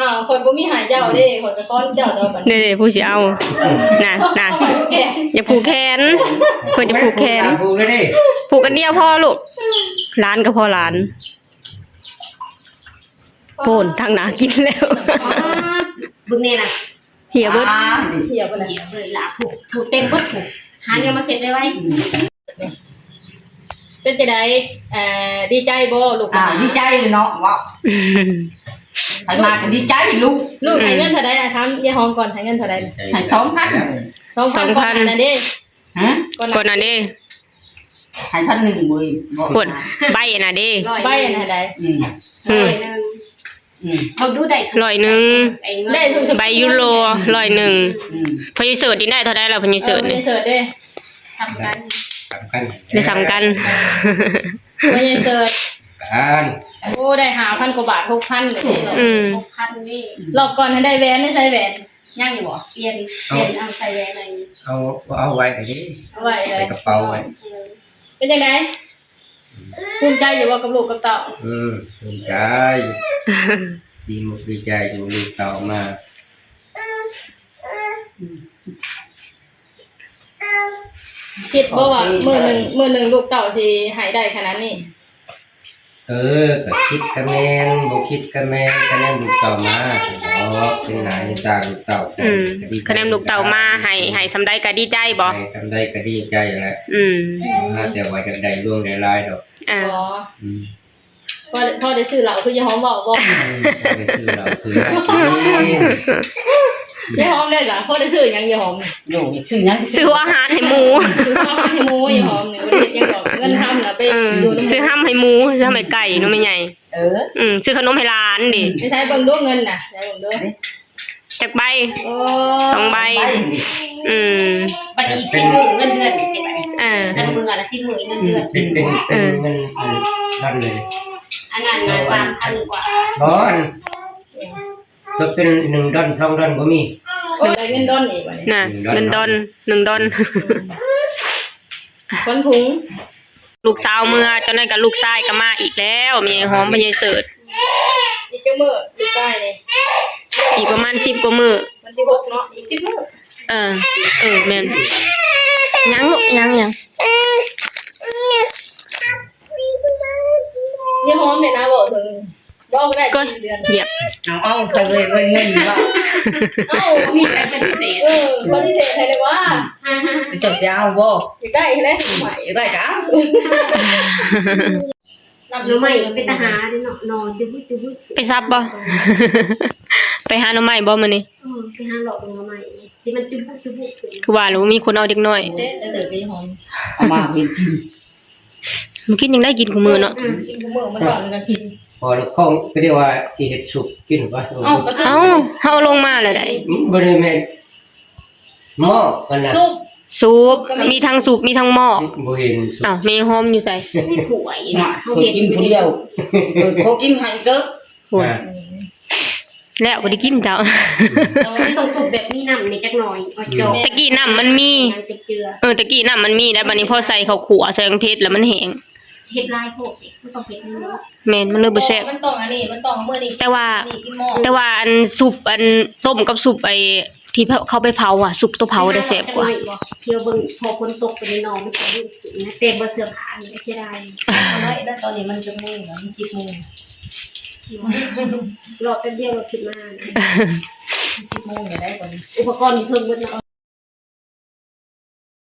ອ້າວ ຂ້ອຍບໍ່ມີໃຫ້ເຈົ້າເດ້ ຂ້ອຍກໍຄອນເຈົ້າ ເຈົ້າບັດນີ້ ເດ້ໆ ຜູ້ຊິເອົາ ນັ້ນໆ ຢາກຜູກແຂນ ເພິ່ນຈະຜູກແຂນ ຜູກເລີຍເດ້ ຜູກອັນດຽວພໍລູກ ຫຼານກໍພໍຫຼານ. ໂພນ ທາງໜ້າກິນແລ້ວ ອ້າ ເບິ່ງແນ່ນະ ເຫຍເບິດ ອ້າ ເຫຍເບິດ ເຫຍເບິດລະ ຜູ້ ຜູ້ເຕັມເບິດຜູ້ ຫາແນວມາເຊັດໄວໆ. ເປັນຈັ່ງໃດ ເອີ ດີໃຈບໍ່ລູກ? ອ້າ ມາຫາ ດີໃຈເນາະ ເວົ້າ ໃຜມາກໍດີໃຈລູກ. ລູກໃຫ້ເງິນເທົ່າໃດນະ? ຖາມຍາຍຫອມກ່ອນ ໃຫ້ເງິນເທົ່າໃດ? ໃຫ້ສອງພັນ ສອງພັນ ສອງພັນ ກ່ອນໜ້ານັ້ນເດ້ ຮະ? ກ່ອນໜ້ານັ້ນເດ້ ໃຫ້ພັນໜຶ່ງເວີຍ ບໍ່ ພຸ້ນ ໃບອັນນັ້ນເດ້ ໃບອັນນັ້ນໃດ ອືມ ອືມ ຮ້ອຍໜຶ່ງ ອືມ ເອົາດູໄດ້ ຮ້ອຍໜຶ່ງ ໄດ້ທຸກ ໃບຢູໂຣ ຮ້ອຍໜຶ່ງ ອືມ ພໍ່ໃຫຍ່ເສີດນີ້ໄດ້ເທົ່າໃດລະ ພໍ່ໃຫຍ່ເສີດນີ້? ເອີ ພໍ່ໃຫຍ່ເສີດເດ້ ສ່ຳກັນ ສ່ຳກັນ ໄດ້ສ່ຳກັນ ພໍ່ໃຫຍ່ເສີດ ກັນ ໂອ້ ໄດ້ຫ້າພັນກວ່າບາດ ຫົກພັນເດ້ ອືມ ຫົກພັນນີ້ ລອບກ່ອນຫັ້ນໄດ້ແຫວນ ໄດ້ໃສ່ແຫວນ ຍັງຢູ່ບໍ່? ປ່ຽນ ປ່ຽນເອົາໃສ່ໄວ້ໃນ ເອົາ ເອົາໄວ້ເລີຍ ເອົາໄວ້ເລີຍ ໃສ່ກະເປົາໄວ້ ເອີ ເປັນຈັ່ງໃດ? ພູມໃຈຢູ່ບໍ່ກັບລູກກັບເຕົ້າ? ອືມ ພູມໃຈ ດີມຸກດີໃຈຢູ່ ລູກເຕົ້າມາ ຄິດບໍ່ວ່າມື້ໜຶ່ງ ມື້ໜຶ່ງລູກເຕົ້າຊິໃຫ້ໄດ້ຂະໜາດນີ້? ເອີ ກໍຄິດກໍແມ່ນ ບໍ່ຄິດກໍແມ່ນ ຄະແນນລູກເຕົ້າມາ ເປັນໜ້າເປັນຕາລູກເຕົ້າ ອືມ ຄະແນນລູກເຕົ້າມາ ໃຫ້ ໃຫ້ສ່ຳໃດກໍດີໃຈບໍ? ໃຫ້ສ່ຳໃດກໍດີໃຈແຫຼະ ອືມ ຫາແຕ່ວ່າຢາກໄດ້ຫຼວງໄດ້ຫຼາຍດອກ ເອີ ອືມ ພໍ ພໍໄດ້ຊື້ເຫຼົ້າຄືຍາຍຫອມເວົ້າບໍ່? ອືມ ພໍໄດ້ຊື້ເຫຼົ້າຊື້ຢາກິນ ຍາຍຫອມເດ້ລະ ພໍໄດ້ຊື້ຫຍັງຍາຍຫອມ? ໂອ້ຍ ຊື້ຫຍັງ? ຊື້ອາຫານໃຫ້ໝູ ຊື້ອາຫານໃຫ້ໝູ ຍາຍຫອມນີ້ບໍ່ໄດ້ເຮັດຫຍັງດອກ ເງິນທຳນະໄປ ເອີ ຢູ່ນຳ ຊື້ຮຳໃຫ້ໝູ ຊື້ຮຳໃຫ້ໄກ່ເນາະແມ່ໃຫຍ່ ເອີ ອືມ ຊື້ຂະໜົມໃຫ້ຫຼານເດ້ ໄປໃຊ້ເບິ່ງດູເງິນນະ ໃຊ້ເບິ່ງດູ ຈັກໃບ? ໂອ້ ສອງໃບ ສອງໃບ ອືມ ບັດນີ້ອີກສິບມື້ເງິນເດືອນ ເອີ ຊັ້ນມື້ລະສິບມື້ເງິນເດືອນ ເປັນ ເປັນ ເປັນເງິນອັນນັ້ນເລີຍ ອັນນັ້ນນະ ສາມພັນກວ່າ ບໍ່ ອັນ ກໍເປັນໜຶ່ງດອນ ສອງດອນ ບໍ່ມີ ໂອ້ຍ ໄດ້ເງິນດອນອີກບັດນີ້ ນະ ເງິນດອນ ໜຶ່ງດອນ ອືມ ຄົນທຸງ ລູກສາວເມືອ ຈັ່ງໃດກໍລູກຊາຍກໍມາອີກແລ້ວ ແມ່ຍາຍຫອມ ພໍ່ໃຫຍ່ເສີດ ອີກຈັກມື້ລູກຊາຍນີ້? ອີກປະມານສິບກວ່າມື້ ວັນທີຫົກເນາະ ອີກສິບມື້ ເອີ ເອີ ແມ່ນ ຍັງລູກ ຍັງ ຍັງ ຍາຍຫອມນີ້ນະ ເວົ້າເຖິງ ເວົ້າກໍໄດ້ ກໍເດືອນ ຢຽບ ເອົາ ເອົາ ເຂົາເລີຍເງິນວ່າ ເອົ້າ ມີໃຜປະຕິເສດ ເອີ ປະຕິເສດໃຫ້ໄດ້ວ່າ ເຈົ້າຊິເອົາບໍ່? ຢາກໄດ້ແຫຼະ ຢາກໄດ້ກໍເອົາ ໜໍ່ໄມ້ເປັນຕາຫາເດ້ເນາະ ໜໍ່ຈຸບຸຈຸບຸ ໄປສັບບໍ່? ໄປຫາໜໍ່ໄມ້ບໍ່ມື້ນີ້? ເອີ ໄປຫາເລາະເບິ່ງໜໍ່ໄມ້ ທີ່ມັນຈຸບຸຈຸບຸ ຄືວ່າແລ້ວ ບໍ່ມີຄົນເອົາເດັກນ້ອຍ ເດ້ ຈະເສີບໄປຫອມ ເອົາມາເປັນກິນ ບໍ່ກິນຫຍັງໄດ້ ກິນຄູ່ມື້ເນາະ ອືມ ກິນຄູ່ມື້ ມື້ເຊົ້ານີ້ກໍກິນ ພໍລະຂອງກໍເລີຍວ່າຊິເຮັດຊຸບກິນວ່າ ເອົ້າ ເອົ້າ ເຮົາເອົາລົງມາແລ້ວໃດ ອືມ ບໍ່ໄດ້ແມ່ນ ໝໍ້ອັນນັ້ນ ຊຸບ ຊຸບ ມີທັງຊຸບ ມີທັງໝໍ້ ບໍ່ເຫັນຊຸບ ອ້າວ ແມ່ຍາຍຫອມຢູ່ໃສ? ມີຖ້ວຍ ເຮົາເຮັດກິນຜູ້ດຽວ ເອີ ເຂົາກິນໃຫ້ເດີ ໂອ້ຍ ອ່າ ແລ້ວບໍ່ໄດ້ກິນເຈົ້າ ແຕ່ວ່າມັນຕ້ອງຊຸບແບບມີນ້ຳແດ່ຈັກໜ້ອຍ ເອົາຈອກ ແຕ່ກີ້ນ້ຳມັນມີ ເອີ ແຕ່ກີ້ນ້ຳມັນມີ ແລ້ວບັດນີ້ພໍໃສ່ເຂົ້າຂົ້ວ ໃສ່ແກງເຜັດ ແລ້ວມັນແຫ້ງ ເຮັດຫຼາຍໂພດເດ້ ມັນຕ້ອງເຮັດໜ້ອຍໆ ແມ່ນ ມັນເລີຍບໍ່ແຊບ ມັນຕ້ອງອັນນີ້ ມັນຕ້ອງມື້ນີ້ ແຕ່ວ່າ ກິນໝໍ້ ແຕ່ວ່າອັນຊຸບ ອັນຕົ້ມກັບຊຸບໄອ້ທີ່ເຂົາໄປເຜົາອະ ຊຸບໂຕເຜົາໄດ້ແຊບກວ່າ ທຽວເບິ່ງ ພໍຝົນຕົກໄປໃນໜອງ ມັນຈະຢູ່ສູງນະ ແຕ່ບໍ່ເສື້ອຜ້ານີ້ ເສຍດາຍ ເອົາໄວ້ ແລ້ວຕອນນີ້ມັນຈັກໂມງລະ? ມັນສິບໂມງ ລໍແປັບດຽວ ລົດຂຶ້ນມາ ສິບໂມງນີ້ໄດ້ຕອນນີ້ ອຸປະກອນຢູ່ເທິງເບິດເນາະ